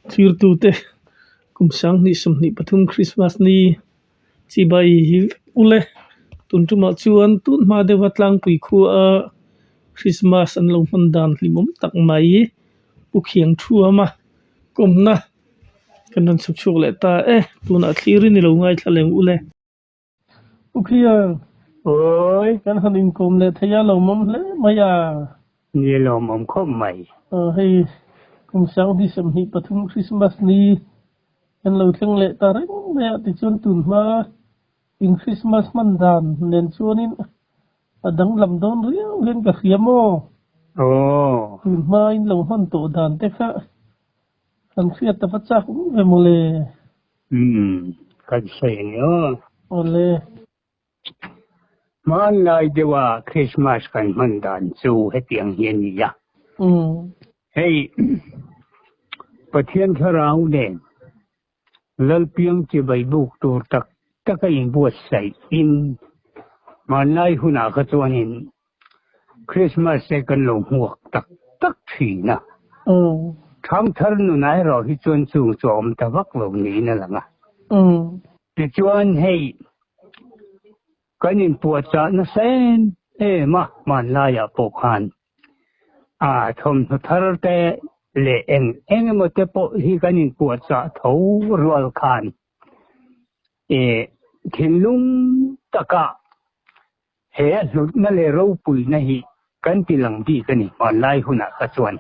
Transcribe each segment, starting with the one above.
Thirtute kum 2023 Christmas ni chibai hi ule tun tumah chuan tun hma deuha tlangpui khua a Christmas an lo hman dan hlimawm tak mai pu khiang thuam a kawmna kan rawn chhuk chhuak leh ta e tunah thlir in i lo ngaithla leng ule. Pu Khiang, Awi. Kan han inkawm leh thei a lawmawm hle mai a. Ni lawmawm khawp mai. Aw hei kum 2023 Christmas ni kan lo thleng leh ta reng mai a tichuan tun hma in Christmas hman dan nen chuanin a danglam dawn riau hian ka hria maw? Aw. Tun hma in lo hman tawh dan te kha kan hriat ta va chak um ve mawle. Umm, kan sawi a ni aw. Awle. Hmanlai deuha Christmas kan hman dan chu hetiang hi a ni a. Hei, Pathian thlarau nen Lalpiang chibai buk tur tak tak a inbuatsaih in hmanlai hunah kha chuanin Christmas te kan lo hmuak tak tak thin a. Thangthar nunah erawh hi chuan chung chu a awm ta vak lo niin a lang a. Tichuan hei kan inpuahchah nasa em em a hmanlaiah pawh khan a thawmhnaw thar te leh eng eng emaw te pawh hi kan inpuahchah tho rual khan thinlung taka He a hlutna leh ropuina hi kan ti lang bik a ni hmanlai hunah kha chuan.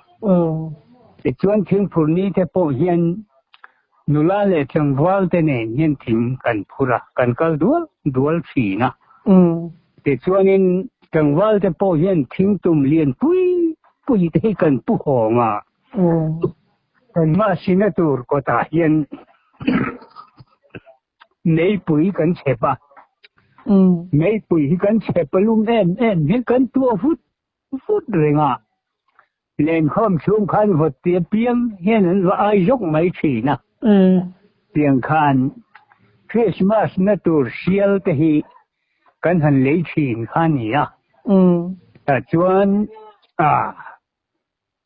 Tichuan thingphur ni te pawh hian nula leh tlangval te nen hian thing kan phur a, kan kal dual dual thin a. Tichuanin tlangval te pawh hian thingtum lian pui pui te hi kan pu hawng a. Kan mahsina tur kawtah hian Meipui kan chhep a, meipui hi kan chhep a lum em em hi kan tuah vut vut reng a, lenkhawm chhung khan vawt ti apiang hian an va ai zawk mai thin a, tiang khan Christmas na tur sial te hi kan han lei thin kha a ni a, tah chuan ah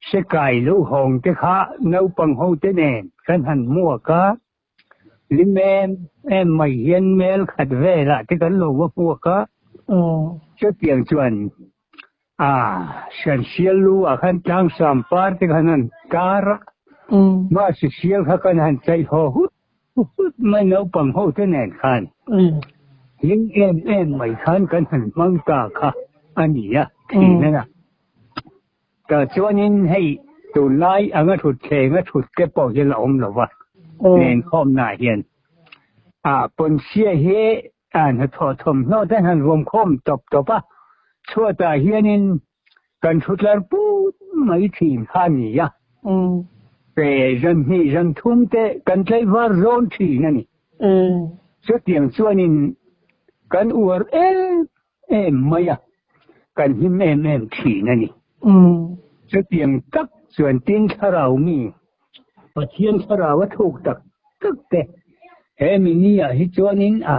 Sekai lo hawng te kha naupang ho te nen kan han hmuak a, Lim em em mai hian mel khat velah te kan lo va hmuak a, chutiang chuan a hran sial lu ah khan tlangsam par te khan han tar a, mahse sial kha kan han chaih haw hut hut mai naupang ho te nen khan hlim em em mai khan kan han hmang ta kha a ni a, thin a na. Tah chuanin hei tunlai anga thut thleng a thut te pawh hi la awm lo va, lenkhawmnaah hian a pawnchhia hi a hnathawh thawmhnaw te han ruam khawm tawp tawp a, chhuatah hianin kan thu tlar put mai thin kha a ni a, pe zan hnih zan thum te kan tlaivar zawn thin a ni. Chutiang chuanin kan uar em em mai a, kan him em em thin a ni. Chutiang tak chuan tin thlarau mi, Pathian thlarau a thuk tak tak te he mini ah hi chuanin a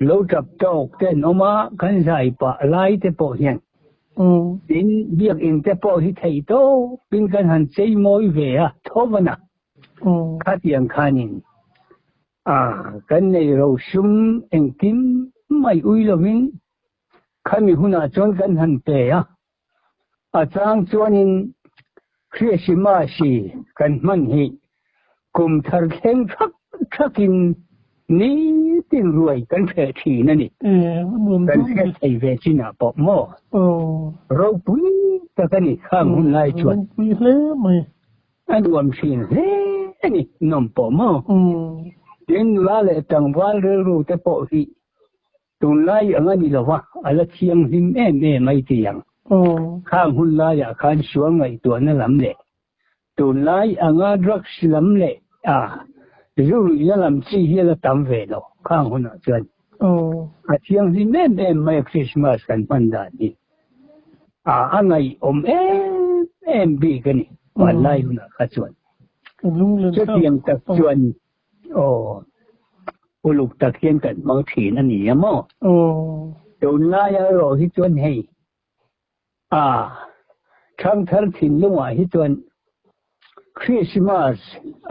lo tap tawk te an awm a, kan zai pah lai te pawh hian tin biakinn te pawh hi thei tawpin kan han chei mawi ve a, tho van a, khatiang khanin A, kan nei rosum engkim mai ui lovin khami hunah chuan kan han pe a, a chang chuanin Krismasi kan hman hi kum thar thleng thak thakin nitin ruai kan hreh thin a ni. Kan hre thei ve chinah pawh maw? Ropui tak a ni khang hun lai chuan. Ropui hle mai. A nuam thin hle a ni, nawm pawh maw? Tin, nula leh tlangval rilru te pawh hi tunlai ang a ni lo va, a la thianghlim em em ai ti ang. Khang hun laiah khan sual ngaihtuahna lam leh tunlai anga drugs lam leh a zu ruihna lam chi hi a la tam ve lo khang hunah chuan. A thianghlim em em mai a Christmas kan hman dan hi. A ngaihawm em em bik a ni hmanlai hunah kha chuan. Chutiang tak chuan aw uluk tak hian kan hmang thin a ni a maw? Tunlaia erawh hi chuan hei a thangthar thinlungah hi chuan. Krismas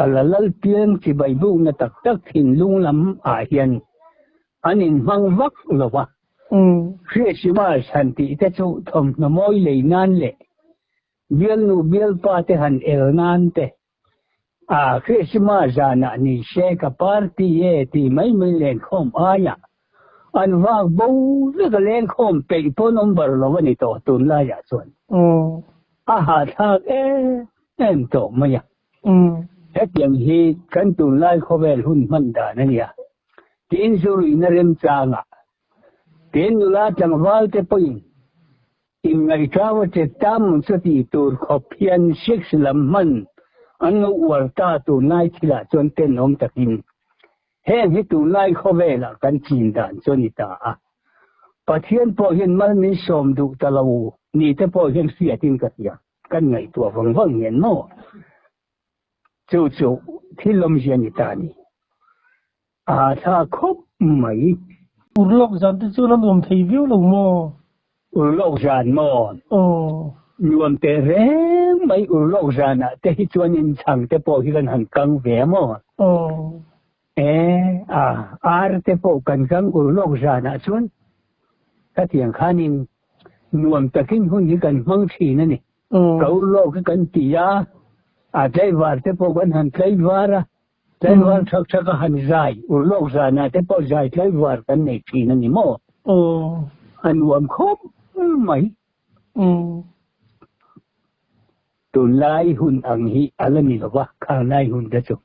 a la lal piang chibai bukna tak tak thinlung lam ah hian an inhmang vak lo va. Krismas han tih te chu thawmhnaw mawi lei nan leh bialnu bialpa te han el nan te a Krismas zanah ni se ka party e ti mai mai lenkhawm aiah an vak bo vek a lenkhawm peih pawn awm bar lo a ni tawh tunlaiah chuan a hahthlak em em tawh mai a. Hetiang hi kan tunlai khawvel hun hman dan a nia tiin zuruihna remchangah tiin nula tlangval te pawhin Inngaihtlauh a che tam chu tih tur khawp hian sex lam hman an lo uar ta tunlai thilah chuan tenawm takin heng hi tunlai khawvelah kan chin dan chu a ni ta a. Pathian pawh hian mal min sawm duh ta lo ni te pawh hian hriatin ka hria, kan ngaihtuah vang vang hian maw? Chu chu thil awmzia ni ta a ni. A tha khawp mai. Urlawk zan te chuan a nuam thei viau lo maw? Urlawk zan maw? Aw. Nuam teh reng mai urlawk zanah te hi chuan in chhang te pawh hi kan han kang ve a maw? Aw. E, a, ar te pawh kan kang urlawk zanah chuan khatiang khanin nuam takin hun hi kan hmang thin a ni. Ka urlawk hi kan ti a, a tlaivar te pawh kan han tlaivar a, Tlaivar thak thak a han zai, urlawk zanah te pawh zai tlaivar kan nei thin a ni maw? A nuam khawp mai. Tunlai hun ang hi a la ni lo va, khanglai hun te chu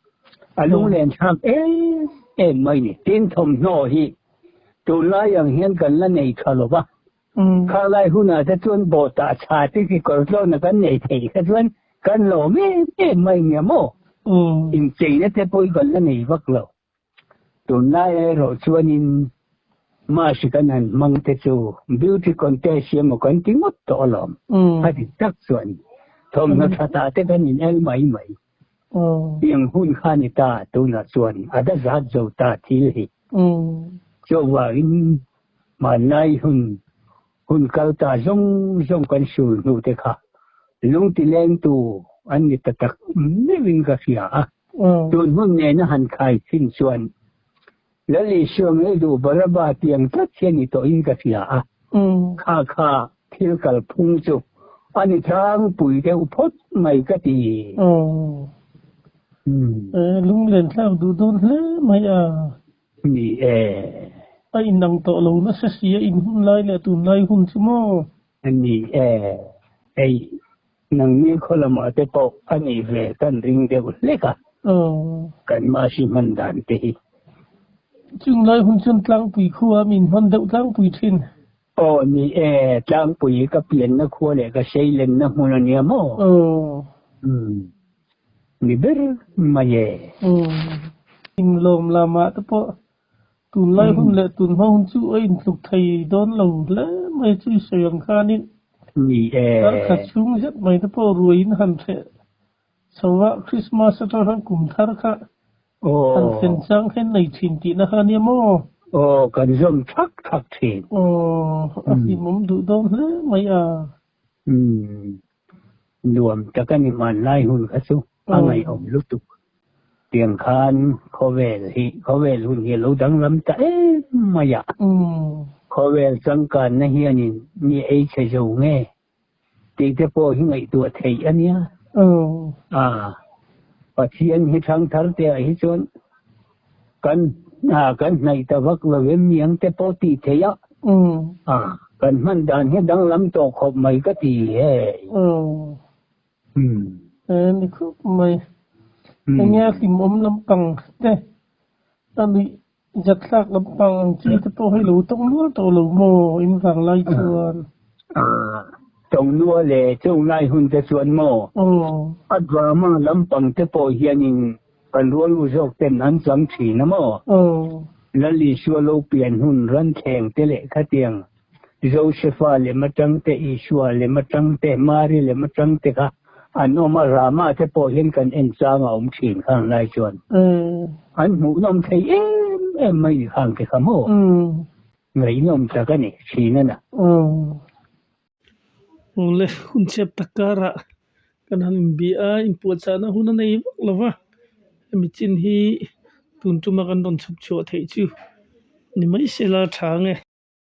a lunglen thlak em em mai ni. Tin, thawmhnaw hi tunlai ang hian kan la nei tha lo va, khanglai hunah te chuan bawhtah chha te ki kawr tlawna kan nei thei kha chuan kan lawm em em mai nia maw? Incheina te pawh hi kan la nei vak lo. Tunlai erawh chuanin March kan han hmang te chu beauty contest hi emaw kan ti ngawt tawh alawm. A dik tak chuan thawmhnaw tha tah te kan in el mai mai. Tiang hun kha ni ta tunah chuan a da zat zo ta thil hi. Chuvangin hmanlai hun hun kal ta zawng zawng kan sul hnu te kha lungtilengtu an ni ta tak meuhin ka hria a. Tun hun nena han khai thin chuan Lal Isua ngei duh Baraba tiang tlat hian i tawhin ka hria a, kha kha thil kalphung chu a ni tlangpui deuh phawt mai ka ti. Lunglen thlak duh dawn hle mai a. Ni e. A inang tawh lo nasa si a, in hun lai leh tunlai hun chu maw? Ni e. Hei Nangni khaw lamah te pawh a nih ve kan ring deuh hlek a, kan mahsi hman dan te hi. Chung lai hun chuan tlangpui khua min hman deuh tlangpui thin. Aw ni e, tlangpui ka pianna khua leh ka seilenna hmun a nia maw? Umm ni ber mai e. Inlawm lamah te pawh Tunlai hun leh tunhma hun chu a intluk thei dawn lo hle mai chu i sawi ang khanin Ni e. Karkhat chhung zet mai te pawh ruaiin han hreh chho a, Christmas atang khan kum thar kha han thlen chang hian nei thin tihna kha ania maw? Aw, kan zawm thak thak thin. Aw, a hlimawm duh dawn hle mai a. Umm, nuam tak a ni hmanlai hun kha chu a ngaihawm lutuk. Tiang khan khawvel hi khawvel hun hi a lo danglam ta em mai a. Khawvel changkanna hianin mi ei chhe zo nge tih te pawh hi ngaihtuah theih a nia. A, Pathian hi thangthar te ah hi chuan kan kan hnaih ta vak lo em niang te pawh tih theih a. A, kan hman dan hi danglam tawh khawp mai ka ti hei. E ni khawp mai. Enge a hlimawm lampang te a nuih zatthlak lampang ang chi te pawh hei lo tawng nual tawh lo maw in vang lai chuan. Tawng nual e chung lai hun te chuan maw a drama lampang te pawh hianin kan rual u zawk ten an chang thin a maw. Lal Isua lo pian hun ran thleng te leh khatiang Josefa lem atang te, Isua lem atang te, Mari lem atang te kha an awm a, Rama te pawh hian kan en chang a awm thin khang lai chuan an hmuhnawm thei em em mai ni khang te kha maw? Ngaihnawm tak a ni thin a na. Awle, hun chep tak karah. Kan han inbia a inpuahchahna hun a nei vak lo va hemi chin hi tun tuma kan rawn chhawp chhuah theih chu ni mai sela tha ang e.